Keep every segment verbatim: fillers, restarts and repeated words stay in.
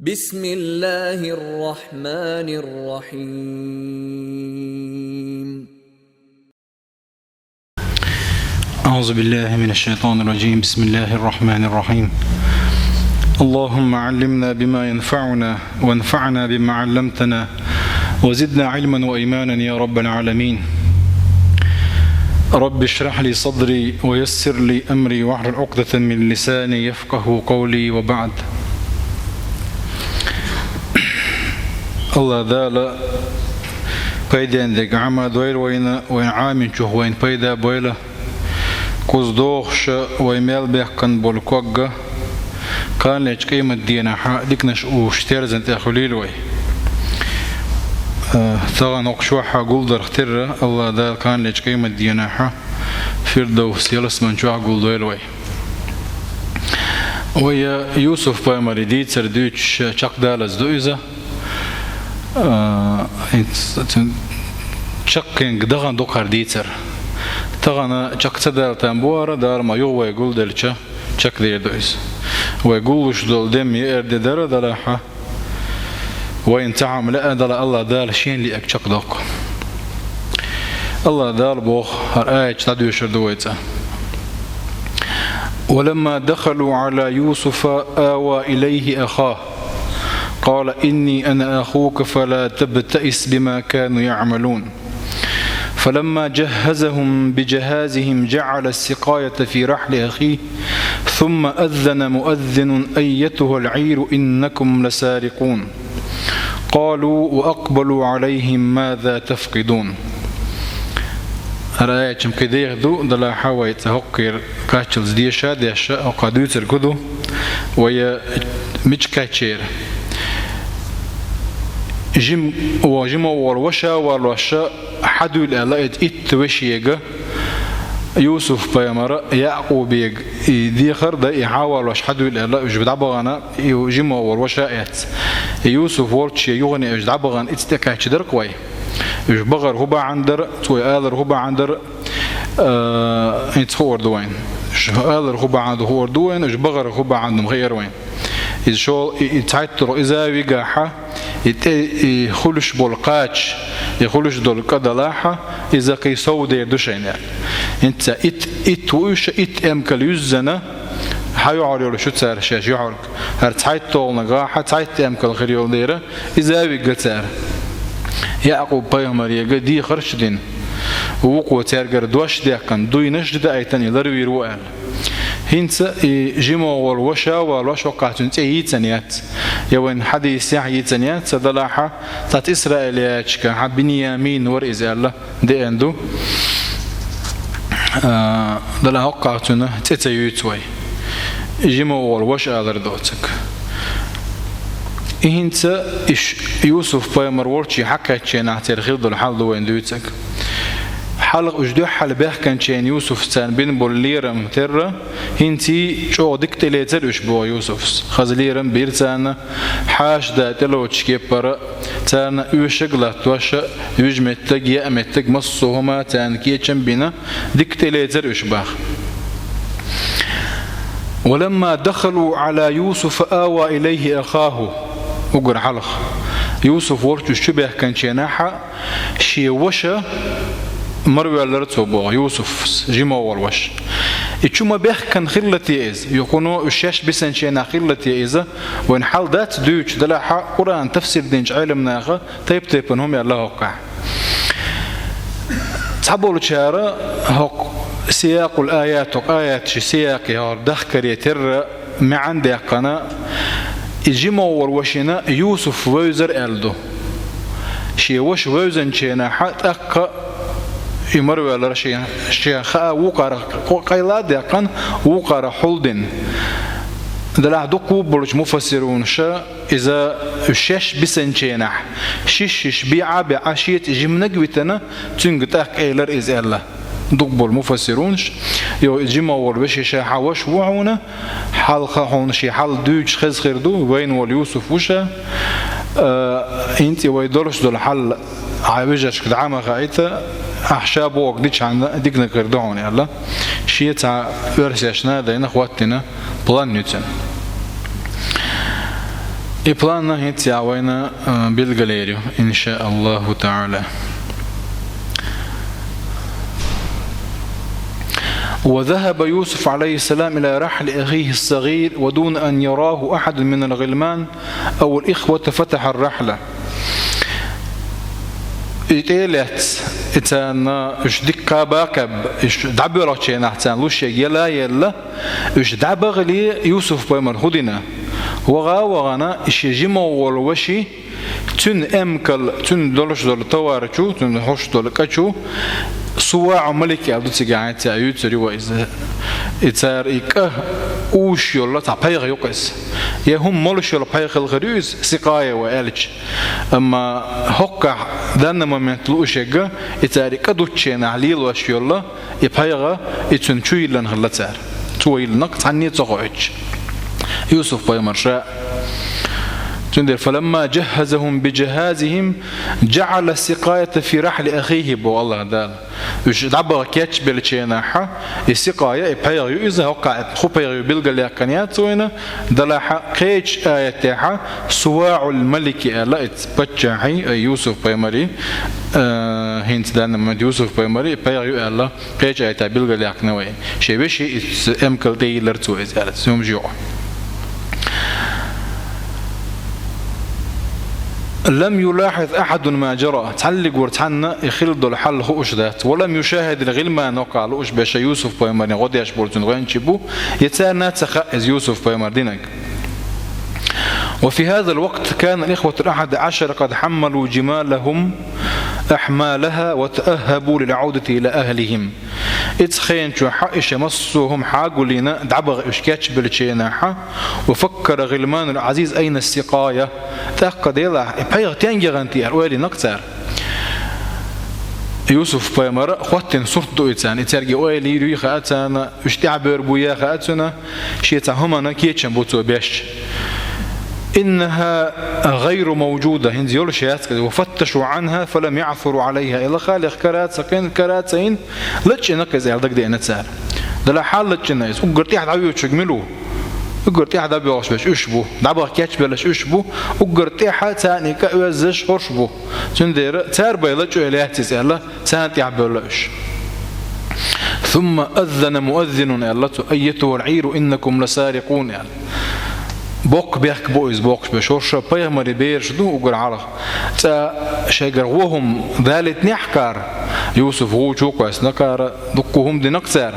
بسم الله الرحمن الرحيم. أعوذ بالله من الشيطان الرجيم. بسم الله الرحمن الرحيم. اللهم علمنا بما ينفعنا وانفعنا بما علمتنا وزدنا علما وإيمانا يا رب العالمين. رب اشرح لي صدري ويسر لي أمري واحلل عقدة من لساني يفقهوا قولي وبعد. АллахӀ Дала пайден дерг Ӏама дойла вайна, вайн Ӏаминчух вайна пайда бойла. Кхуза дохуш вай мел баьккхина болу ког кханалерчу къематдийнахь диканаш уьш терзан тӀехь хуьлийла вай. Э, тахана хӀокху чохь гулдарх терра, АллахӀ Дала кханалерчу къематдийнахь Фирдовс ялсамани чохь гулдойла вай. Вай Юсуп-пайхамаран дийцар дуьйцуш чекхдалаза ду иза. А, хӀинца цуьнан чаккхенга дахана ду кхара дийцар. Тахана чекх ца далийтина бу хӀара, Дала ма юха вай гулделча, чекхдер ду иза. Вай гуллуш долу дем яар де дара далахьа, вайна цхьа хӀума лаьа дала, АллахӀ Дала Шена лиънарг чекхдоккху. АллахӀ Дала боху, хӀара аят дӀадоьшур ду вай цкъа. ولما دخلوا على يوسف آوى إليه أخاه قال إني أنا أخوك فلا تبتئس بما كانوا يعملون. فلما جهزهم بجهازهم جعل السقاية في رحل أخيه ثم أذن مؤذن أيتها العير إنكم لسارقون. قالوا وأقبلوا عليهم ماذا تفقدون. ХӀара аят-м кхин деха ду, далахьа вай цкъа хӀокхуьнан кхаччалц деша а деш, хӀокху дуьйцург хӀун ду, вай мича кхаьчнера. Жим-, во-, жима волу ваша а валош, хьадуьйла аьлла, и итт вешега, Юсуп-пайхамаран, Якъубега и дехар а дан, и хьа а валош хьадуьйла аьлла, уьш дӀабахана, и жима волу ваша а эцна. И Юсуп волчу шен юхане уьш дӀабахана, иза тӀекхаьчна дара-кх вай. Уьш бахар хӀун бахьана дара, цо алар хӀун бахьана дара, а, иза хуур ду вайна. Уьш алар хӀун бахьана ду хуур ду вайна, уьш бахар хӀун бахьана ду хуур ду вайна. Иза шо-, и, и цхьайтта иза вигахьа, и тӀе, и хуьлуш болу кхача, и хуьлуш долу кӀа далахьа, иза кхин сов дер ду шайна. ХӀинца итт, итт ву уьш, итт эмкал юьззина, хьан юьхьар йолуш ю цара шаьш юьхьарг. ХӀара цхьайтталгӀанна гӀахьа, цхьайтта эмкал хир йолу дера, иза а вигна цара. Якъуб-пайхамарега дехарш а дина, вукхо цаьргара дош а даьккхина, дуйнаш а даийтина и ларвийр ву аьлла. ХӀинца и жима волу ваша а валош, хӀокхахь цуьнан цӀе йийцина яц. Я вайн хьадисехь йийцина яц, ца далахьа, цхьацца исраилиячка хьан Биньямин вара иза аьлла, деана ду. А, далахьа хӀокхахь цуьнан цӀе ца юьйцу вай. И жима волу ваша алар доцург. И хӀинца иш Юсуп-пайхамар волчу хьакхаьчченахь церан хир долу хьал ду вайна дуьйцург. Хьалха уьш дуьххьал баьхкинчу хенахь Юсуфс царна бина болу лерам терра, хӀинций чӀогӀа дика тӀелецира уьш боху Юсуфс. Хаза лерам бира царна, хьаша да тӀелоцучу кепара, царна оьшург а латтош, вижа меттиг, яа меттиг, массо а хӀума царна кечам а бина, дика тӀелецира уьш боху. ولما دخلوا على يوسف آوى إليه أخاه. Уггар хьалха. Юсуп волчу уьш чу баьхкинчу хенахь, шен ваша марвоьллира цо боху, Юсуфс, жима волу ваша. И чу ма баьхкина хилла те иза, юха кхуно уьш шаьш бисинчу хенахь хилла те иза, вайн хьал дац дуьйцуш далахьа, Къуръан тафсир динчу Ӏеламнаха тайп-тайпана хӀума аьлла хӀокхахь. Цхьаболчара хӀокху сиякъул аят, хӀокху аяташи сиякъи хӀара дахкаре терра маьӀна даьккхина, и жима волу вашина Юсуп вевзара аьлла ду. Шен ваша вевзанчу хенахь тӀаккха и марвоьллира шен, шен хаа вукхара къо-, къайла а даьккхина, вукхара хьулдина. Делахь дукха болчу муфассирунаша иза шаьш бисинчу хенахь, шиш-шиш беӀа а беӀа, шеца жиманиг а витина, цуьнга тӀаккха элира иза аьлла. Дукха болу муфассирунаш, йо, иза жима волу вешин ша хьан ваша ву хьуна, хьалха хьуна шен хьал дуьйцуш хеза хир ду, вайна волу Юсуп ву ша, а, хӀинца и вай долуш долу хьал хьан вежаршка дӀа ма хаийта, ахь ша бохург дичахьана диканиг хир ду хьуна аьлла. Шен цхьа оьрсешна а дайна хӀоттина план ю цуьнан. И план хӀинца а вайна, а, билгалъяр ю, иншааллаху таала. وذهب يوسف عليه السلام إلى رحل أخيه الصغير ودون أن يراه أحد من الغلمان أو الإخوة فتح الرحل. И тӀелаьцна, и царна уьш дика баккхаб, уьш дӀабоьлхучу хенахь царна луш ерг яла а елла, уьш дӀабахале Юсуф-пайхамар хӀун дина? Ваха а вахана, и шен жима волу ваша, цуьнан эмкал, цуьнан долуш долу товар чу, цуьнан хьош долу кӀа чу, СуваӀул-Малик аьлла ду цигахь, хӀинца а юьйцур ю вай иза. И цара и кӀа уьш йолу цхьа пхьегӀа ю-кх иза. Я хӀума молуш йолу пхьегӀа хилла хир ю иза, сикъая вай аьлча. Амма хӀоккхахь данный момент лууш ерг, и цара и кӀа дуттучу хенахь лелош йолу и пхьегӀа, и цуьнан чу йиллина хилла цара. Цо йиллина-кх, цхьанне а ца хоуьйтуш. Юсуф-пайхамар ша. Цундела: فلما جهزهم بجهازهم جعل السقاية في رحل أخيه, боху АллахӀ Дала. Уьш дӀабаха кечбеллачу хенахь, и сикъая, и пхьегӀа ю иза, хӀоккхахь хӀун пхьегӀа ю билгалъяьккхина яц вайна, делахь кхечу аятехь СуваӀул-Малик аьлла, и паччахьий, ай, Юсуф-пайхамарий, а, хӀинца данный момент Юсуф-пайхамарий пхьегӀа ю аьлла, кхечу аятехь билгалъяьккхина вай. Шен вешин иза эмкал тӀе йиллира цо иза аьлла, цуьнан хӀумаш юкъа. لم يلاحظ أحد ما جرى. Цхьаллиг вара цхьанна и хилла долу хьал хууш дац. ولم يشاهد الغلمان, хӀоккхахь лууш берш Юсуф-пайхамарна гӀо деш болу цуьнан гӀоьнчий бу, я царна а ца хаьа иза Юсуф-пайхамар динарг. وفي هذا الوقت كان الإخوة الأحد عشر قد حملوا جمالهم أحمالها وتأهبوا للعودة إلى أهلهم. Иза хенчохь и шайн массо а хӀума хьагулйина дӀабаха уьш кечбеллачу хенахь, وفكر غلمان العزيز أين السقاية. ТӀаккха делахь, и пхьегӀа стенга яхана те аьлла, ойла йина-кх цара. Юсуф-пайхамар хӀоттийна сурт ду и царна, и цаьрга ойла йийр юй хаьа царна, уьш тӀаьхьабевр буй хаьа цунна, шен цхьа хӀуманан кечам бу цо беш. إنها غير موجودة, хӀинца йолуш яц-кх иза, وفتشوا عنها فلم يعثروا عليها, и лахалех кара а ца кхин, кара а ца йина, лачкъийна-кх иза аьлла дагадеана цара. Делахь хьан лачкъийна иза? Уггар тӀаьхьа дӀавоьдуш верг мила ву? Уггар тӀаьхьа дӀабоьлхуш берш уьш бу, дӀабаха кечбелларш уьш бу, уггар тӀаьхьа царна и кӀа оьззарш хӀорш бу. Цундела цара бен лачкъо лаьцна иза аьлла, царна тӀаьхьабевлла уьш. ثم أذن مؤذن, аьлла цо, أيتها العير إنكم لسارقون, аьлла. Боккха бехк бу иза бохуш берш, хӀорш пайхамаран бераш ду уггар хьалха. Цкъа шайгара вон хӀума далийтинехь кхара, Юсуф гӀу чу кхоьссина кхара, дуккха хӀума дина-кх цара.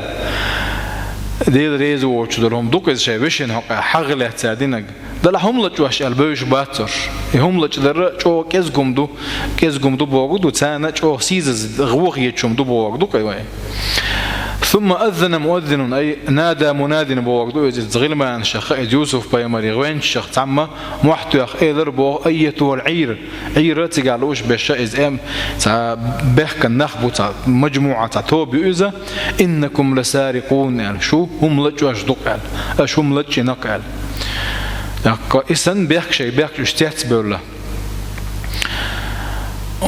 Дела реза воцуш долу хӀума ду-кх иза шайн вешина хьокъехь хьагӀ лаьцна цара динарг. Делахь хӀума лачкъош аьлла бевзаш бац уьш. И хӀума лачкъадар чӀогӀа кӀезиг хӀума ду, кӀезиг хӀума ду бохург ду, царна чӀогӀа сийсаза гӀо хеташ хӀума ду бохург ду-кх вай. ثم أذن مؤذن, أي نادى مناد бохург ду иза, иза гӀилманашах, иза Юсуф-пайхамаран гӀоьнчашах цхьамма мохь тоьхна элира боху: أيتها العير. Ӏийра цигахь лууш берш иза эм, цхьа бехкан нах бу, цхьа маджмуӀа, цхьа тоба ю иза, إنكم لسارقون аьлла, шу хӀума лачкъош ду-кх аьлла, аша хӀума лачкъийна-кх аьлла. ТӀаккха и санна бехк шайн бехк уьш цецбевлла.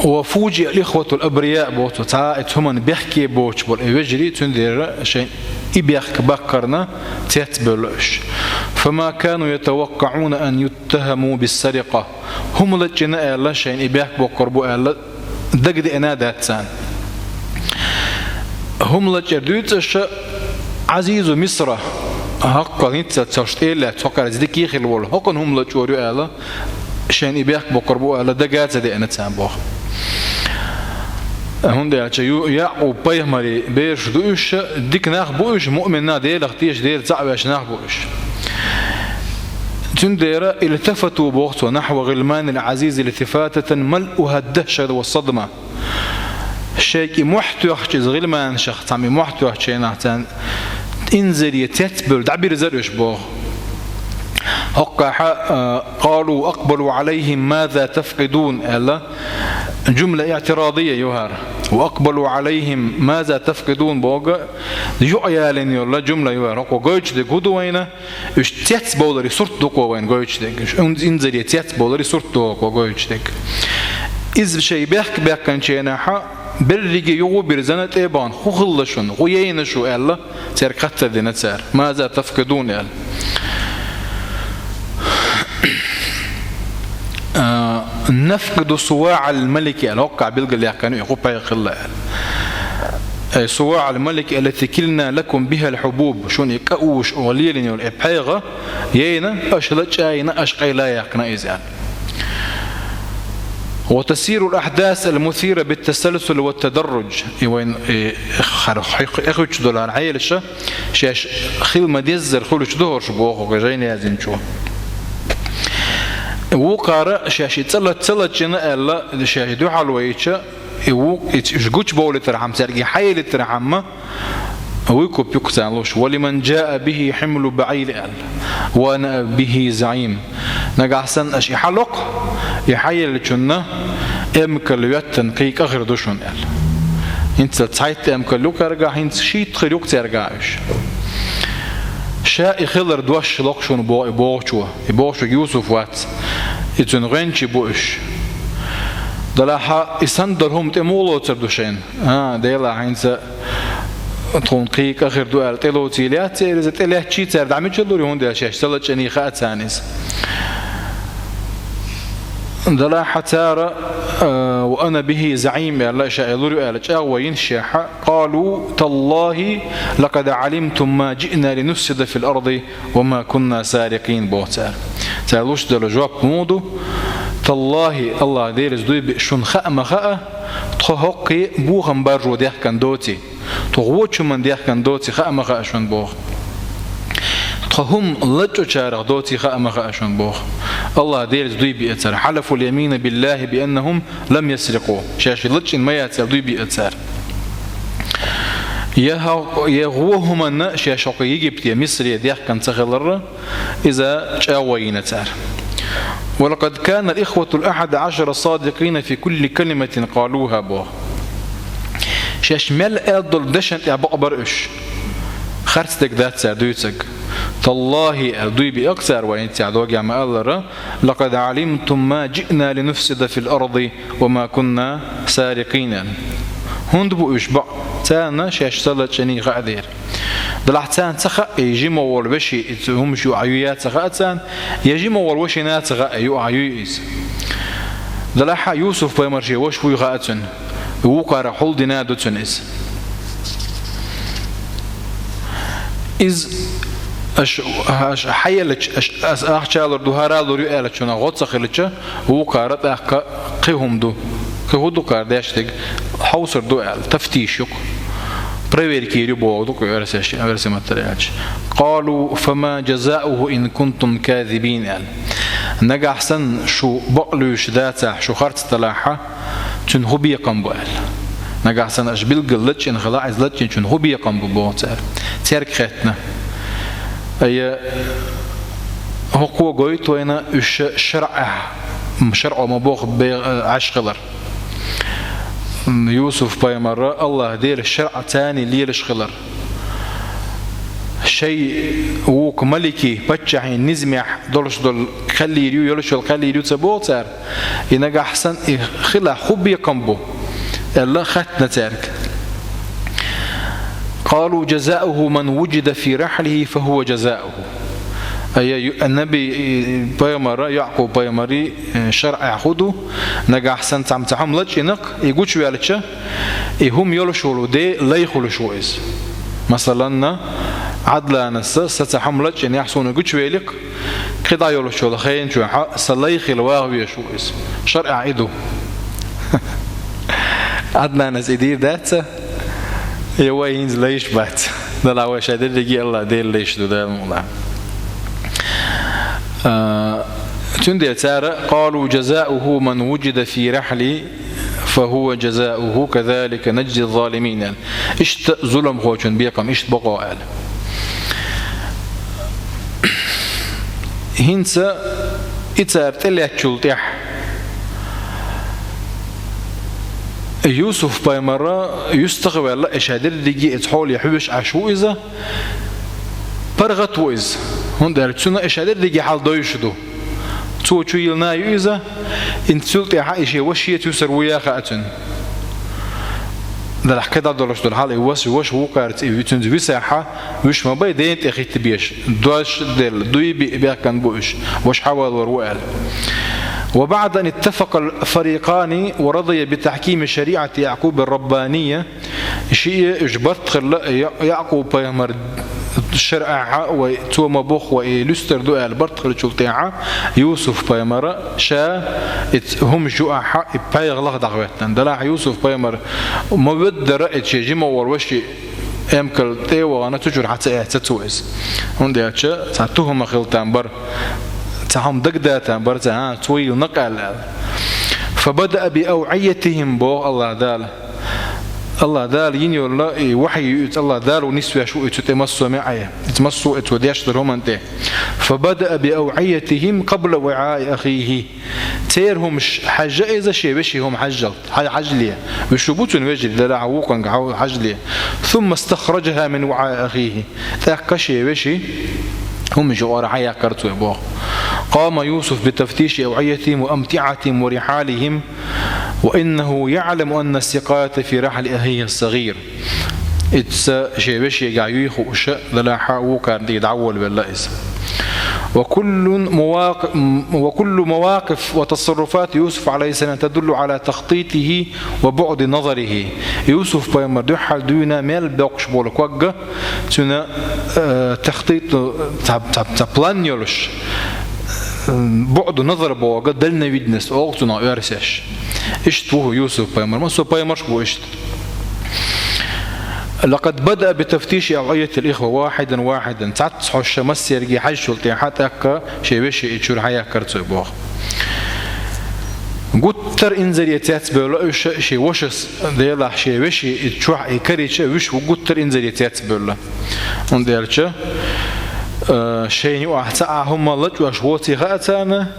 وفوجئ الإخوة الأبرياء боху цо, цхьа а и цу хӀуманна бехке боцуш болу и вежарий, цундела шайн и бехк баккхарна цецбевлла уьш. فما كانوا يتوقعون أن يتهموا بالسرقة. ХӀума лачкъийна аьлла, шайна и бехк боккхур бу аьлла, дагадеана а дац царна. ХӀума лачкъор дуьйцу аша Ӏазизу Мисра, хӀоккхул хӀинцца цо шайна тӀе а лаьцна, хӀокхаьрца дика хилла волу, хӀокхуьнан хӀума лачкъор ю аьлла, шайна и бехк боккхур бу аьлла, дага а ца деана царна боху. ХӀунда аьлча ю-, Якъуб-пайхамаран бераш ду уьш, дика нах бу уьш, муъмин нах, Делах тешаш, Дела цхьаъ веш нах бу уьш. Цундела التفتوا боху цо نحو غلمان العزيز التفاتة ملؤها الدهشة والصدمة. Шайга и мохь тоьхча, иза гӀилманашах цхьамма и мохь тоьхча хенахь царна инзаре цецбевлла дӀабирзира уьш боху. ХӀоккхахь, а, قالوا وأقبلوا عليهم ماذا تفقدون аьлла, жумла иътирадия ю хӀара. وأقبلوا عليهم ماذا تفقدون боху, юкъа ялийна йолу жумла ю хӀара. ХӀокхо гойтуш дерг хӀун ду вайна? Уьш цецбовларе сурт ду-кх вайна гойтуш дерг. Уьш ин-, инзаре цецбовларе сурт ду-кх гойтуш дерг. Иза шайн бехк баьккхинчу хенахь, берриге юха бирзина тӀе а бахана, хӀун хилла шуна, хӀун яйна шу аьлла, цаьрга хаттар дина цара. ماذا تفقدون аьлла. نفقد صواع الملك аьлла, хӀоккхахь билгалъяьккхина и кху пхьегӀа хилла аьлла. Э, صواع الملك التي كلنا لكم بها الحبوب, шуна и кӀа уьш оха лелийна йолу и пхьегӀа яйна, аша лачкъийна, аша къайлаяьккхина иза аьлла. وتسير الأحداث المثيرة بالتسلسل والتدرج. И вайн, э, хар-, хьи-, эхуьттуш долу хӀара хьелаш, шаьш хила ма-деззара хуьлуш ду хӀорш боху жайна яздинчо. Вукхара шаьш и цӀа лач-, ца лачкъийна аьлла, шаьш дуьхьал вайча, и ву-, и ц-, уьш гучубовлийтархьама, цаьрга и хьаелийтархьама, вуй куп юккъе царна луш: ولمن جاء به حمل بعير аьлла. وأنا به زعيم. Нагахь санна аша и хьалокху, и хьаеллачунна эмкал йоьттина кхин кӀа хир ду шуна аьлла. ХӀинца цхьайтта эмкал ю кхаргахь, хӀинца шийтта хир ю-кх цаьргахь уьш. Ша и хилар дош локху шуна бо-, и бохучо, и бохучо Юсуф вац, и цуьнан гӀоьнчий бу уьш. Делахь и санна долу хӀума тӀе муха лоцур ду шайна? А, Дела, хӀинца тхуна кхин кӀа хир ду аьлла, тӀелоцийла яц церан иза, тӀелаьцча цара дӀа мича лур ю, хӀунда аьлча шаьш ца лачкъийна хаьа царна иза. Делахь цара, а, وأنا به زعيم аьлла, ша и лур ю аьлла, чӀагӀо йина шехьа. قالوا تالله لقد علمتم ما جئنا لنفسد في الأرض وما كنا سارقين, боху цара. Цара луш долу жоп муха ду? تالله, АллахӀ Делаца дуй биъ, шуна хаа ма хаьа, тхо хӀокху бохам баржо дехкина доций, тхо вочу хӀуманна дехкина доций хаа ма хаьа шуна, боху. Тхо хӀума лачкъочарах доций хаа ма хаьа шуна, боху. АллахӀ Делаца дуй биъна цара. حلفوا اليمين بالله بأنهم لم يسرقوا. Шаьш лачкъийна ма яц аьлла дуй биъна цара. Я хьо-, я вон хӀуманна шаьш хӀокху Египте, Мисаре дехкина ца хиларна, иза чӀагӀо йина цара. ولقد كان الإخوة الأحد عشر صادقين في كل كلمة قالوها, боху. Шаьш мел аьлла долу дешан тӀехь бакъ бара уьш. Харц дерг дац цара дуьйцург. تالله аьлла дуй биъна-кх цара, вай хӀинца догӀу ма-аллара, لقد علمتم ما جئنا لنفسد في الأرض وما كنا سارقين. ХӀунда бу уьш бакъ? Царна шаьш ца лачкъийна хаа дера. Делахь царна ца хаьа, и жима волу вешин и цу хӀумаш юкъахь юй я ца хаьа царна, я жима волу вешина ца хаьа, юкъахь юй иза. Делахь Юсуф-пайхамар шен ваша вуй хаьа цуьнан, вукхара хьулдина ду цуьнан иза. Иза аша, аша хьаеллачу, аша, аса ахча лур ду, хӀара лур ю аьллачунах гӀо ца хилча, вукхара тӀаккха кхин хӀума ду. Кхин хӀун ду кхара деш дерг? Хьовсур ду аьлла, тафтиш ю-кх. Проверка йийр ю боху ду-кх оьрсеш-, оьрсийн маттара аьлча. قالوا فما جزاؤه إن كنتم كاذبين аьлла. Нагахь санна шу бакъ луьйш дацахь, шу харц далахьа, цуьнан хӀун бекхам бу аьлла. Нагахь санна аша билггал лачкъийна хилахь, иза лачкъийначун хӀун бекхам бу боху цара. Цаьрга хаьттина. Ай, хӀокхо гойту вайна уьш шарӀехь, шарӀо ма боху бе-, Ӏаш хилар. Юсуф-пайхамарра АллахӀ Делан шарӀ царний лелаш хилар. Шайн вукху маликийн, паччахьийн низамехь долуш долу кхел йийр ю, йолуш йолу кхел йийр ю ца боху цара, и нагахь санна и хилахь хӀун бекхам бу, аьлла, хаьттина цаьрга. قالوا جزاؤه من وجد في رحله فهو جزاؤه. Ай, ю-, наби, пайхамара, Якъуб-пайхамаран, э, шарӀехь хӀун ду, нагахь санна цхьамма цхьа хӀума лачкъийна-кх, и гучуваьлча, и хӀума йолуш волу де лай хуьлуш ву иза. Масаланна, Ӏадланас са цхьа хӀума лачкъийна, ахь суна гучувели-кх, кхидӀа йолуш йолу хенан чохь сан лай хилла ваха везаш ву иза. ШарӀехь и ду. Ӏадланас и дийр дац ца? Я вай хӀинца лайш бац? Делахь вай ша дерриге АллахӀ Делан лайш ду, Дала мукъ лахь. А, цундела цара: قالوا جزاؤه من وجد في رحله فهو جزاؤه كذلك نجزي الظالمين аьлла. Иштта зуламхочун бекхам иштта бу-кх аьлла. ХӀинца и цара тӀелаьцначул тӀаьхьа Юсуф-пайхамар юьстах а ваьлла, и ша дерриге а оцу хьоле хьоьжуш Ӏаш ву иза, паргӀат ву иза, хӀунда аьлча цунна и ша дерриге хьал довзуш ду. Цо чу йиллина ю иза, хӀинца цул тӀаьхьа и шен ваша шеца вуьсур ву яха а цуьнан. Делахь кхидӀа долуш долу хьал и вас-, ваша вукхарца и цуьнца висахьа, вуьш ма бай дена тӀе хӀитта беш, дош делла, дуй биъ бехкан бу уьш, ваша хьавалор ву аьлла. وبعد أن اتفق الفريقان ورضي بتحكيم شريعة يعقوب الربانية, шиъ уж барт хилла Я-, Якъуб пайхамар шаръа хьа вай цо ма боху вай и луьстар ду аьлла барт хилчул тӀаьхьа, Юсуф пайхамара ша и ц-, хӀума жуахьа и пхьегӀа лаха дӀахӀоьттина. Делахь Юсуф пайхамар ма веддара и шен жима вара ваши эмкал тӀе а вахана, цу чуьра хьа ца эцна цо иза. ХӀунда аьлча цхьа тухама хила там бара, цхьа хӀума дагадатам бара цхьа, а, цо йилла накъаьлла аьлла. فبدأ بأوعيتهم, боху АллахӀ Дала. АллахӀ Дала йина йолла и вахьйу ю иза, АллахӀ Дала ву нисвеш ву и цу тӀе массо а маьӀе. Иза массо а и цо деш дара хӀуманна тӀе. فبدأ بأوعيتهم قبل وعاء أخيه. Церан хӀумаш хьаьжжа иза шен вешин хӀума хьаьжжалц. Хьа-, хьаьжле. Уьш шу бу цуьнан вежарий, делахь вукханга хьа-, хьаьжле. ثم استخرجها من وعاء أخيه. ТӀаккха шен вешин хӀумаш юкъара хьаяьккхар цо боху. قام يوسف بتفتيش أوعيتهم وأمتعتهم ورحالهم، وإنه يعلم أن السقاية في رحل أخيه الصغير. Иза шен вешегахь юй хууш, делахь вукхарна тӀе дӀаволавелла иза. وكل مواق-، وكل مواقف وتصرفات يوسف عليه السلام تدل على تخطيطه وبعد نظره. Юсуф пайхамар дуьххьал дуьйна мел боккхуш болу ког цуьнан, э, тахтит, цхьа, цхьа, цхьа план йолуш, э, буъду назар боху, дальновидность олу цунах оьрсеш. Иштта ву Юсуф пайхамар, массо а пайхамарш бу иштта. لقد بدأ بتفتيش أوعية الإخوة واحدا واحدا. Цхьацца хьоьжуш массерге хьаьжчул тӀаьхьа тӀаккха шен вешин и чуьра хьаяьккхар цо боху. Гуттар инзаре цецбевлла уьш шен вашас, делахь шен вешин и чохь и карийча, уьш ву гуттар инзаре цецбевлла. ХӀунда аьлча, э, шайна юкъахь цхьа а хӀума лачкъош воций хаьа царна,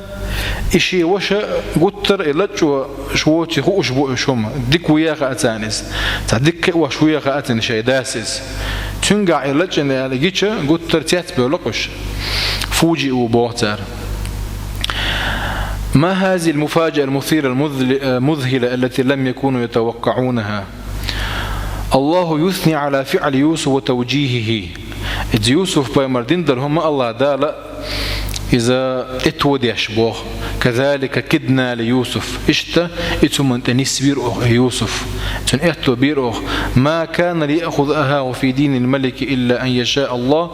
и шен ваша гуттар и лачкъош воций хууш бу уьш хӀума. Дика ву яха а царна иза. Цхьа дика кхиош ву яха а царна шайн дас иза. Цуьнгахь и лачкъина аьлла гича, гуттар цецбевлла уьш. Фужиъу боху цара. ما هذه المفاجأة المثيرة المذل-، المذهلة التي لم يكونوا يتوقعونها؟ الله يثني على فعل يوسف وتوجيهه. Иза Юсуф пайхамар дина долу хӀума АллахӀ Дала иза тӀетоха деш боху. كذلك كدنا ليوسف. Иштта и цу хӀуманна тӀе нисвира оха Юсуф. Цуьнан аьтто бира оха. ما كان ليأخذ أخاه في دين الملك إلا أن يشاء الله،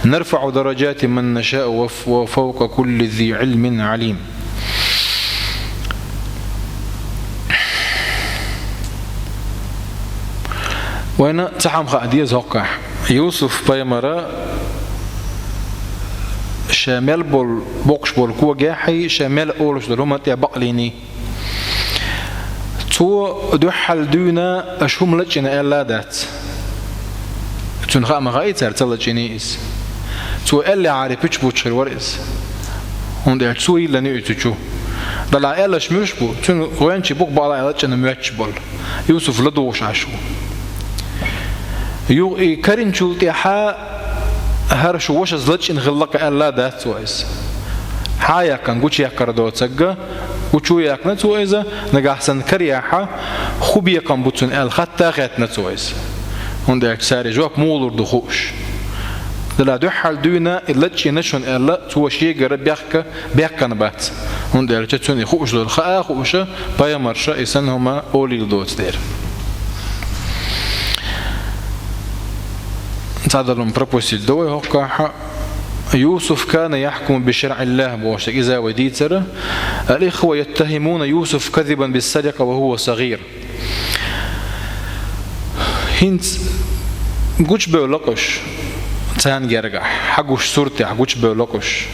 نرفع درجات من نشاء وف-، وفوق كل ذي علم عليم. Вайна цхьа хӀума хаа деза хӀокхахь. Юсуф пайхамара ша мел болу, боккхуш болу когехьий, ша мел олуш долу хӀуманна тӀе бакълийний. Цо дуьххьал дуьйна аша хӀума лачкъина аьлла а дац. Цуьнан хаа ма хаий цара ца лачкъиний иза. Цо аьллехьара пуьчбуттуш хир вара иза. ХӀунда аьлча цо йиллина ю и цу чу. Далахь аьлларш муьлш бу, цуьнан гӀоьнчий бу-кх бакъалла а лачкъина моьттуш болу. Юсуф ладугӀуш Ӏаш ву. Юха и каринчул тӀаьхьа хӀара шу вашас лачкъина хилла-кх аьлла а дац цо иза. Хьаяьккхина гучуяккхар доцург, гучу а яьккхина цо иза, нагахь санна караяхь, хӀун бекхам бу цуьнан аьлла хатта а хаьттина цо иза. ХӀунда аьлча цара и жоп муха лур ду хууш. Делахь дуьххьал дуьйна и лачкъийна шуна аьлла, цо шегара бехк баьккхина бац. ХӀунда аьлча цунна и хууш долу хаа а хууша, пайхамарша и санна хӀума олийла доцу дела. Цхьадолу пропустить до вай хӀокхахь. يوسف كان يحكم بشرع الله бохуш дерг иза вай дийцара. الإخوة يتهمون يوسف كذبا بالسرقة وهو صغير. ХӀинца гучубевлла-кх уьш, царна гергахь, хьагуш суртехь гучубевлла-кх уьш.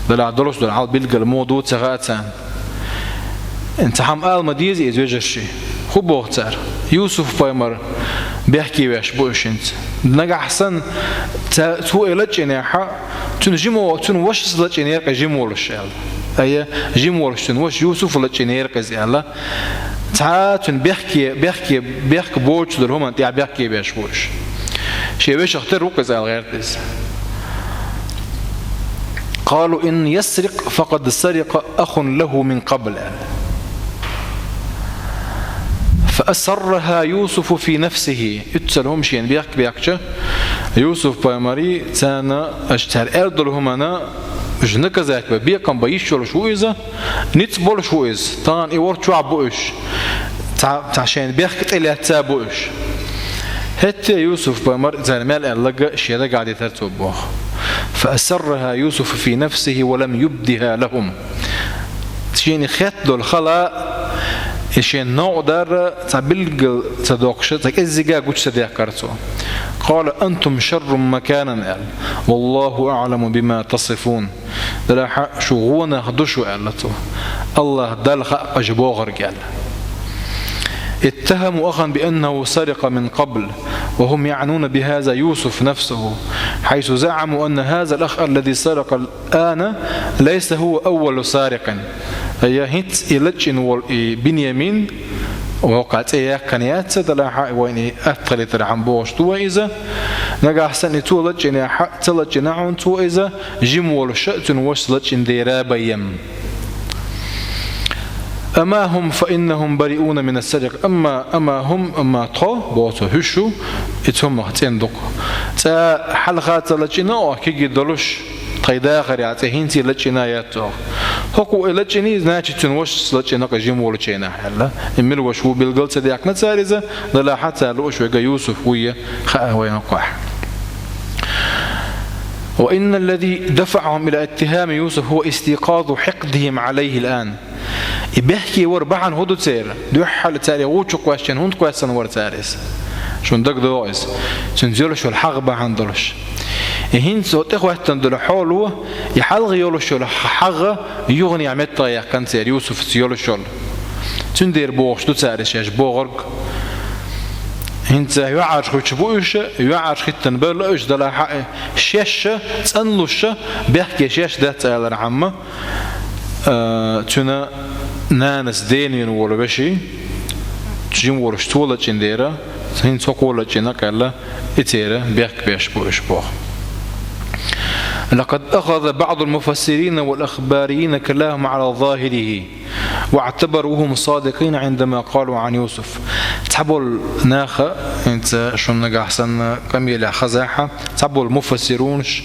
Делахь долуш долу хьал билггал муха ду ца хаьа царна. Ин цхьа хӀума ала ма деза иза вежарши. ХӀун боху цара? Юсуф-пайхамар бехке веш бу уьш хӀинца. Нагахь санна, ца-, цо и лачкъинехь, цуьнан жима, цуьнан вашас лачкъинера-кх и жима волуш аьлла. Ай, жима волуш цуьнан ваша Юсуф лачкъинера-кх иза аьлла. Цхьа а цуьнан бехке, бехке, бехк боцуш долу хӀуманна тӀехь бехке беш бу уьш. Шен вешах тера ву-кх иза аьлла гӀерта иза. قالوا إن يسرق فقد سرق أخ له من قبل. فأسرها يوسف في نفسه. Уьццал хӀума шена бехк баьккхича, Юсуф-пайхамари царна, аша цара аьлла долу хӀуманна Уж наказать бан, бекхам бан йиш йолуш ву иза, ницкъ болуш ву иза, тахана и ворхӀ чохь бу уьш, цхьа, цхьа шайна бехк тӀелаьцна бу уьш. ХӀетте Юсуф-пайхамар цара мел аьлларг шен дагахь дитира цо боху. فأسرها يوسف في نفسه ولم يبدها لهم. Шена хетта долу хала и шен новкъа дарра цхьа билггал ца доккхуш, цхьа кӀеззиг а гучу ца дехкара цо. قال أنتم شر مكانا, аьлла. والله أعلم بما تصفون. Делахь шу гӀо нах ду шу, аьлла цо. АллахӀ Далла хаьа аша бохург, аьлла. اتهموا أخا بأنه سرق من قبل، وهم يعنون بهذا يوسف نفسه، حيث زعموا أن هذا الأخ الذي سرق الآن ليس هو أول سارق. Я хӀинца и лачкъина волу и Биньямин, вокха цӀе яьккхина яц, делахь а вайна и атта хилийтархьама бохуш ду вай иза. Нагахь санна и цо лачкъинехь а, ца лачкъина хьуна цо иза, жима волуш а цуьнан вашас лачкъина дера байъем. أما هم فإنهم بريئون من السرقة. أما، أما هم, амма тхо, боху цо, хӀуьш шу, и цомах цӀена дукха. Цкъа хьалха ца лачкъина оха кегий долуш, тхайн дахарехь цӀе хӀинца а лачкъина яц оха. ХӀокхо и лачкъиний, значит, цуьнан вашас лачкъина кхин жима волчу хенахь, аьлла. И мила ваша ву билгал ца даьккхина цара иза, делахь а цара лууш верг Юсуф вуй хаьа вайна кхахь. وإن الذي دفعهم إلى اتهام يوسف هو استيقاظ حقدهم عليه الآن. И бехке вара бахьана хӀун ду церан? Дуьххьал цара и гӀу чу кхоьссича хӀунда кхоьссина вара цара иза? Шуна дагадогӀу иза. Цуьнца йолуш йолу хьагӀ бахьана долуш. И хӀинца хӀокху тӀехӀоьттина долу хьоло, и хьалха йолуш йолу хьагӀ юханехьа меттахъяьккхина церан Юсуфца йолуш йолу. Цундела бохуш ду цара шаьш бохург. ХӀинца йоӀарш хуьттуш бу уьш, йоӀарш хӀиттина белла уьш, делахь а шаьш а цӀанлуш а, бехке шаьш дац алархьама, а, цуьнан нанас денвина волу вешин, жима волуш цо лачкъина дера, хӀинца хӀокхо лачкъина кхаьлла, и церан бехк беш бу уьш боху. لقد أخذ بعض المفسرين والأخباريين كلامهم على ظاهره، واعتبروهم صادقين عندما قالوا عن يوسف. Цхьаболу наха, хӀинца шуна нагахь санна къамелехь хазахь, цхьаболу муфассирунаша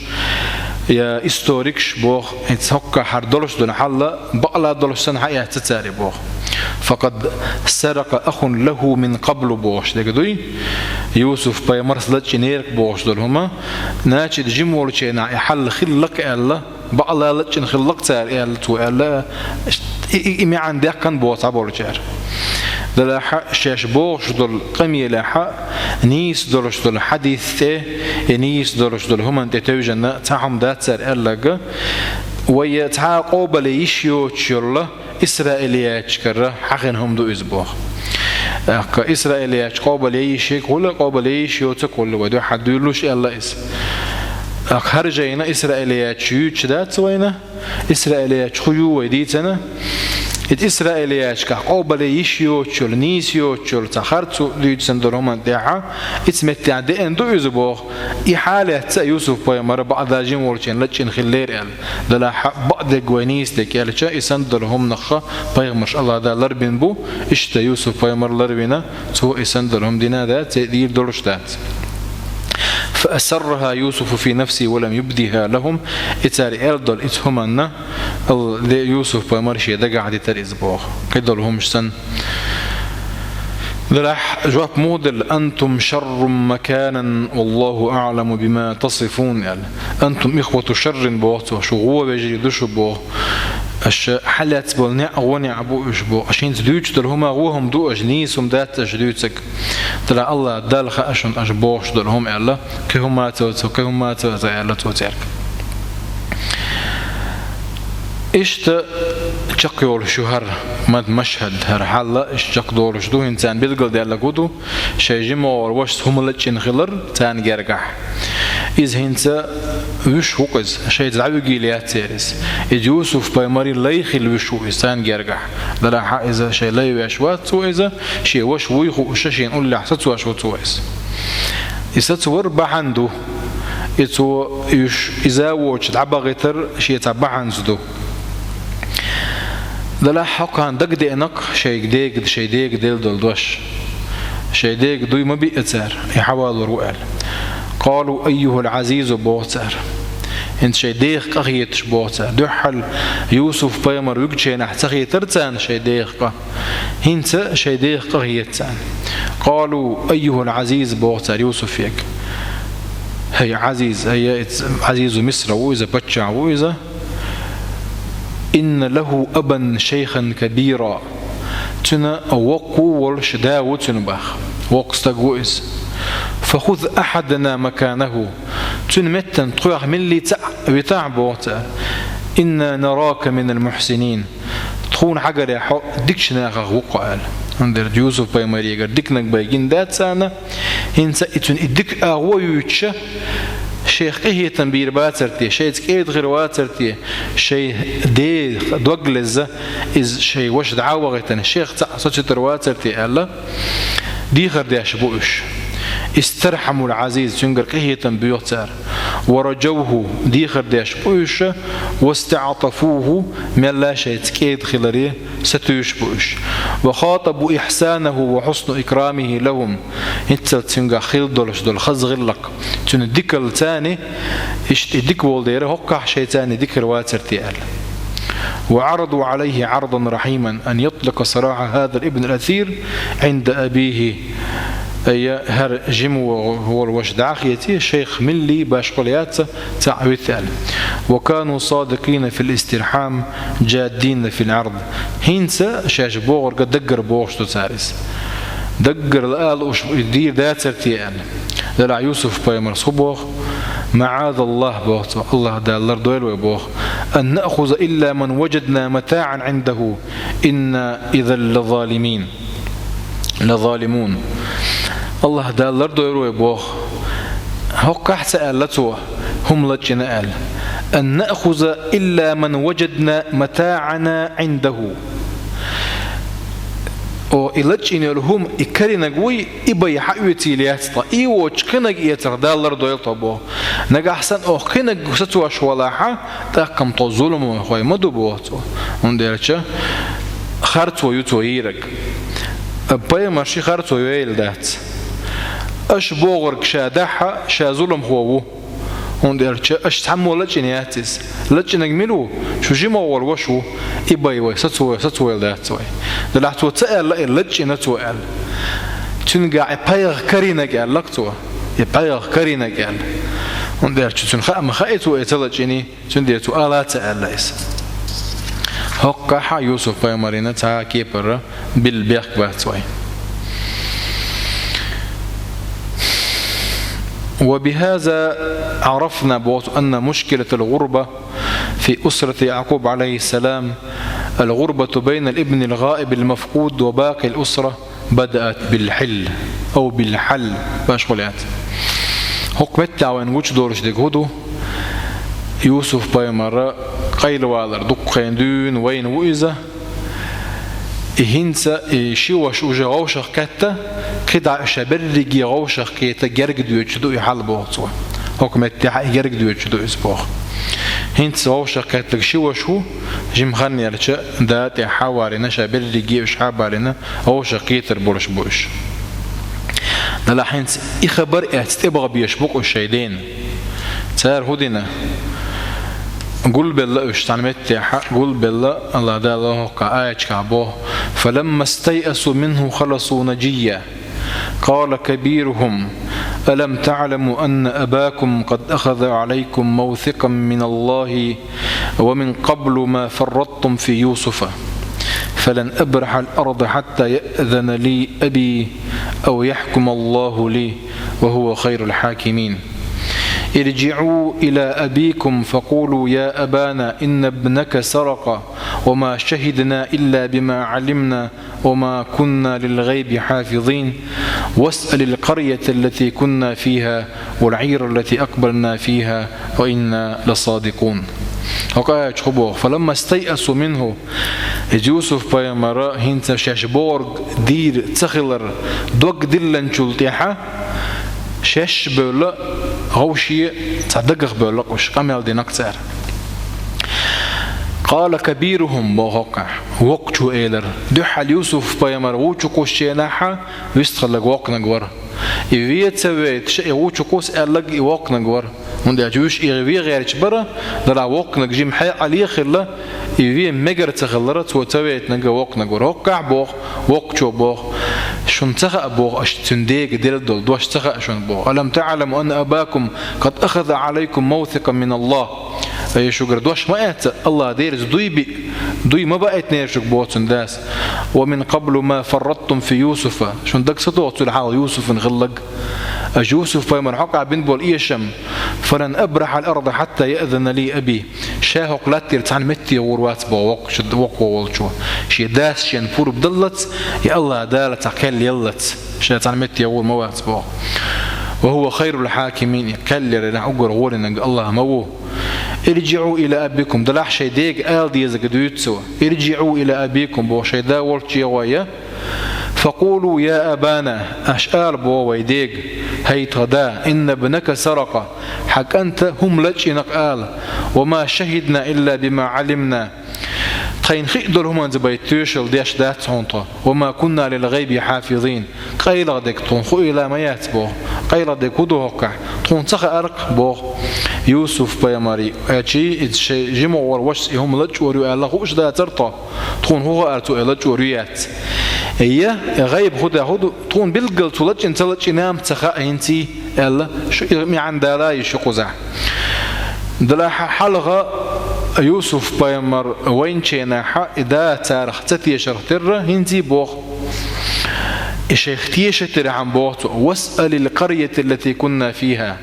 я историкаша боху, хӀинца хӀокхахь хӀара долуш долу хьал бакъала долуш санна хьаэцна цара боху. فقد سرق أخ له من قبل бохуш дерг дуй, Юсуф-пайхамарс лачкъинера бохуш долу хӀума, значит, жима волчу хенахь и хьал хилла-кх аьлла, бакъала лачкъина хилла-кх цара аьлла, цо аьлла, и, и, и маьӀна даьккхина боху цхьаболчара. Делахь а шаьш бохуш долу къамелехь а нийса долуш долу хьадис тӀе, я нийса долуш долу хӀуманна тӀе тевжина цхьа хӀума дац цара аьлларг, вай цхьа а къобалъян йиш йоцуш йолу исраилиятчикара хьахийна хӀума ду иза боху. ТӀаккха исраилиятчо къобалъян йиш йолу, къобалъян йиш йоцург хилла, вай дуьххьара дуьйлалуш аьлла иза. ТӀаккха хӀара жайна исраилиятчо юьйцуш дац вайна, исраилиятчо хӀун ю вай дийцина. И исраилиятчикахь къобалъян йиш йоцуш йолу, нийса йоцуш йолу цхьа харцо дуьйцуш долу хӀуманна тӀехь, иза меттехь деана ду иза боху. И хьалаьцна Юсуф-пайхамар бакъда жима волчу хенахь лачкъина хиллера аьлла. Делахь а бакъдерг вай нийса дерг аьлча, и санна долу хӀуманах пайхамарш АллахӀ Дала ларбина бу, иштта Юсуф-пайхамар ларвина, цо и санна долу хӀума дина дац, церан дийр долуш дац. فأسرها يوسف في نفسه ولم يبدها لهم. И цара аьлла долу иза хӀуманна, ал-, де Юсуф-пайхамар шен дагахь дитира иза боху. Кхидолу хӀумаш санна. Делахь жоп муха делла: أنتم شر مكانا والله أعلم بما تصفون, аьлла. أنتم إخوة شر боху цо, шу гӀо вежарий ду шу боху. Аша хьалаьцна болу неӀ гӀо неӀ бу уьш боху. Аша хӀинца дуьйцуш долу хӀума гӀо хӀума ду, аша нийса хӀума дац аша дуьйцург. Делахь АллахӀ Далла хаьа шуна аша бохуш долу хӀума аьлла. Кхин хӀума ца, кхин хӀума ца аьлла цо цаьрга. Иштта чекхйолуш ю хӀара мад-, машхӀад, хӀара хьал а иштта чекхдолуш ду, хӀинца царна билгалдаьлларг хӀун ду, шайн жимогӀара вашас хӀума лачкъина хилар царна гергахь. Иза хӀинца вуьш ву-кх иза, шайца дӀавигийла яц церан иза. Иза Юсуф-пайхамаран лай хилла вуьш ву иза царна гергахь. Делахь а иза шайн лай веш вац цо иза, шен ваша вуй хууш, шена уллехь сацош ву цо иза. И сацор бахьана ду. И цо уьш иза а воцуш дӀабахийтар шен цхьа бахьанца ду. Делахь хӀокхарна дагадеана-кх шайн дега, шайн дега делла долу дош. Шайн дега дуй ма биъна цара, и хьавалор ву аьлла. قالوا أيها العزيز боху цара. ХӀинца шайн дех къахеташ боху цара. Дуьххьал Юсуф-пайхамар вуьгучу хенахь ца хетара царна шайн дех къа. ХӀинца шайн дех къахета царна. «قالوا أيها العزيز», боху цара Юсуфега. «ХӀай Ӏазиз, хӀай, Ӏазизу Мисра ву иза, паччахь ву иза. إن له أبا شيخا كبيرا». Цуьнан воккха ву волуш да ву цуьнан боху. Воккха стаг ву иза. «فخذ أحدنا مكانه». Цуьнан меттана тхох милла цхьаъ витахь боху цара. «إنا نراك من المحسنين». Тхуна хьагарехь хьо дикачу нахах ву-кх хьо аьлла. ХӀунда аьлча Юсуф-пайхамарегара диканиг бен гина дац царна. ХӀинца и цуьнан и дика агӀо юьйцуш, шех къинхетам бийр бацара те, шайца кӀеда хир вацара те, шайн ден дог леза, иза шайн ваша дӀа а вахийтина, шех цхьаъ сацуьйтур вацара те аьлла, дехар деш бу уьш. «استرحموا العزيز», цуьнгара къинхетам боьху цара. «ورجوه», дехар деш бу уьш, «واستعطفوه», мелла шайца кӀеда хиларе сатуьйсуш бу уьш. «وخاطبوا إحسانه وحسن إكرامه لهم». ХӀинццалц цуьнгахь хилла долуш долу хаза гӀиллакх, цуьнан дикалла царна, иштта и дика волу дела, хӀоккхахь шайца царна дика хир вацара те аьлла. «وعرضوا عليه عرضا رحيما أن يطلق سراح هذا الابن الأسير عند أبيه». Ай, хӀара жима волу ваша дӀа а хеций, шайх милла башхалла яц, цхьаъ вита аьлла. «وكانوا صادقين في الاسترحام جادين في العرض». ХӀинца шаьш бохург даггара бохуш ду цара иза. Даггара ала лууш дийр дацара те аьлла. Делахь Юсуф-пайхамарс хӀун боху? «معاذ الله», боху цо, АллахӀ-Дала лардойла вай боху. «أن نأخذ إلا من وجدنا متاعا عنده إنا إذا لظالمين. لظالمون». АллахӀ-Дала лардойла вай боху. ХӀоккхахь ца аьлла цо, хӀума лачкъийна аьлла. «أن نأخذ إلا من وجدنا متاعنا عنده». О, и лачкъийна йолу хӀума, и карийнарг вуй, и бай хьаоьцийла яц тхан. И воцчу кхинарг эцарх Дала лардойла тхо боху. Нагахь санна оха кхинарг сацош валахь, тӀаккха-м тхо зуламхой ма ду боху цо. ХӀунда аьлча харцо ю цо йийриг. Пайхамар ши харцо йойла дац. Аша бохург ша дахь, ша зуламхо ву. ХӀунда аьлча аша цхьаммо лачкъийна яц иза. Лачкъийнарг мила ву? Шу жима волу ваша ву. И бай вай, сацо-, сацавойла дац вай. Делахь цо ца аьлла, и лачкъийна цо аьлла. Цуьнгахь и пхьегӀах карийнарг аьлла-кх цо. И пхьегӀах карийнарг аьлла. ХӀунда аьлча цуьнан хаа ма хаьа цо и ца лачкъийний, цуьнан дера цо ала а ца аьлла иза. ХӀоккхахь Юсуф-пайхамарна цхьа а кепара билла бехк бац вай. «وبهذا عرفنا», боху, «أن مشكلة الغربة في أسرة يعقوب عليه السلام الغربة بين الابن الغائب المفقود وباقي الأسرة بدأت بالحل أو بالحل», башхалла яц. ХӀокху меттехь вайна гучудолуш дерг хӀун ду? Юсуф-пайхамар къайлавалар дуккха хан дуьйна вайна ву иза. И хӀинца и ши ваша уже вовшах кхетта, кхидӀа ша берриге вовшах кхета герга доьдуш ду и хьал, боху цо. ХӀокху меттехь и герга доьдуш ду иза, боху. ХӀинца вовшах кхеттарг ши ваша ву, жима хан яьлча, да тӀехь хьа а валийна, ша берриге уьш хьа а балийна, вовшах кхетар болуш бу уьш. Делахь хӀинца и хабар эцна тӀебаха безаш бу-кх уьш шайн дена. Цара хӀун дина? Гулбелла уьш цхьана меттехь, гулбелла, АллахӀ-Дала хӀокху аяташкахь боху: «فلما استيئسوا منه خلصوا نجيا قال كبيرهم ألم تعلموا أن أباكم قد أخذ عليكم موثقا من الله ومن قبل ما فرطتم في يوسف فلن أبرح الأرض حتى يأذن لي أبي أو يحكم الله لي وهو خير الحاكمين. ارجعوا إلى أبيكم فقولوا يا أبانا إن ابنك سرق وما شهدنا إلا بما علمنا وما كنا للغيب حافظين واسأل القرية التي كنا فيها والعير التي أقبلنا فيها وإنا لصادقون». ХӀокху аятехь хӀун боху? «فلما استيئسوا منه». Иза Юсуф-пайхамар хӀинца шаьш бохург дийр ца хилар дог диллинчул тӀаьхьа, шаьш а бевлла, вовшийн цхьа дагах бевлла-кх уьш, къамел дина-кх цара. «قال كبيرهم», боху хӀокхахь, воккхачо элира. Дуьххьал Юсуф-пайхамар ву чу кхуссучу хенахь вистхилларг воккханиг вара. И вен ца вейташ, и ву чу кхуссу аьлларг и воккханиг вара. ХӀунда аьлча уьш и вен гӀерташ бара, Дала воккханиг жима хьекъале хилла, и вен мегар ца хилара, цо ца вайтинарг воккханиг вара. ХӀоккхахь боху, воккхачо боху: «Шуна ца хаьа, боху, аша цуьнан дега делла долу дош ца хаьа шуна, боху. Алам та'ламу анна абакум къад ахаза Ӏалайкум мавсикъан мин Аллах». Ай, шуьгара дош ма эцна, Аллах дерриг дуй биъ, дуй ма баийтинера шуьга, боху цуьнан дас. «Ва мин къаблу ма фарраттум фи Юсуфа». Шуна дага ца догӀу цул хьалха Юсуфан хилларг. Аша Юсуф-пайхамар хьокъехь бина болу эшам: «Фалан абрахьал арда хьатта яъзана ли аби». Ша хӀокху латтера цхьана метте гӀур вац, боху воккхачу-, воккхо волчо. Шен дас шена пурба даллалц, я Аллах Дала цхьа кхел еллалц, ша цхьана метте гӀур ма вац, боху. «Ва хӀува хайрул хьакимин», и кхел яр нах уггар гӀоьнаниг Аллах ма ву. «ИрджиӀу ила абикум», делахь шайн дега ала дезарг дуьйцу цо. «ИрджиӀу ила абикум», боху, шайн да волчу чу гӀой. «Факъулу я абана», аша ала, боху, вайн дега: «ХӀай тхан да, инна бнака саракъа», хьан кӀанта хӀума лачкъийна ала. «Ва ма шахидна илла бима Ӏалимна». Тхайна хиъна долу хӀуманца бен тоьшалла деш дац хьуна тхо. «Ва ма кунна лил гӀайби хьафизин». Къайлаха дерг тхуна хуийла ма яц, боху. Къайлаха дерг хӀун ду хӀоккхахь? Тхуна ца хаьара-кх, боху. Юсуф-пайхамар, э, чи, иза шайн жима гӀур вашас и хӀума лачкъор ю аьлла хууш дацара тхо. Тхуна хӀун хаьара цо и лачкъор ю, яц? Я, э, гӀайб хӀун ду, хӀун ду, тхуна билггал цо лачкъийна, ца лачкъийна-м ца хаьа хӀинца, аьлла, шу и маьӀна дала йиш ю кхузахь. Делахь хьалха Юсуф-пайхамар вайначу хенахь и да царах ца тешарх терра, хӀинца боху. И шайх теша терахьама боху цо: «Васъалил къарйата ллати кунна фиха».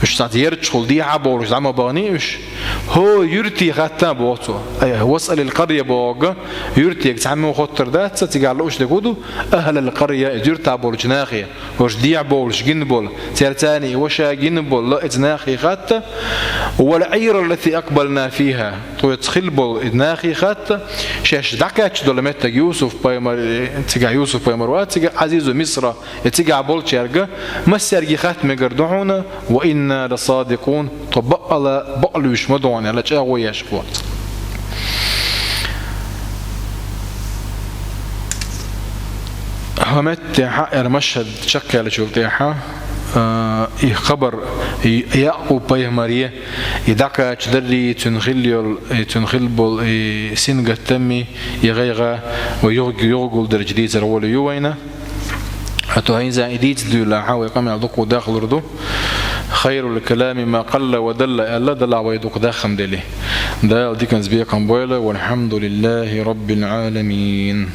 Уьш цхьацца ярташхула дехьа а бовлуш дӀа ма баханий уьш. ХӀора юьртий хатта, боху цо. Ай, «Васъалил къарйа» бохург юьртега цхьаммо хоттур дац, цигахь лууш дерг хӀун ду? «Ахлал къарйа», иза юьртахь болчу нахе. Уьш дехьа бовлуш гина болу, церан царний ваша гина болу лаьцна нахе хатта, «вал Ӏира ллати акбална фиха», тхоьца хилла болу и нахе хатта, шаьш дӀакхаьчна долу меттиг Юсуф-пайхамар, цигахь Юсуф-пайхамар вац, цигахь Ӏазизу Мисра, и цигахь болчаьрга, массаьрга хатта мегар ду хьуна, «ва инна ласадикъун», тхо бакъала бакълуьйш ма ду хьуна аьлла, чӀагӀо еш боху. ХӀокху меттехь, хӀара машхӀад чекхъяьллачул тӀаьхьа, а, и хабар, и Якъуб-пайхамаре, и дӀакхачадаррий, цуьнан хилла йолу, и цуьнан хилла болу, и сингаттаммий, и гӀайгӀа вай юха-, юха гулдерчу дийцар гӀоле ю вайна. ХӀаьта хӀинца и дийца дуьйлахь, вай къамел дукха дахлур ду. «Хайрул калами ма къалла ва далла», аьлла, делахь вай дукха дахам дели. Дала диканца бекхам бойла, валхьамдулиллахи раббил Ӏаламин.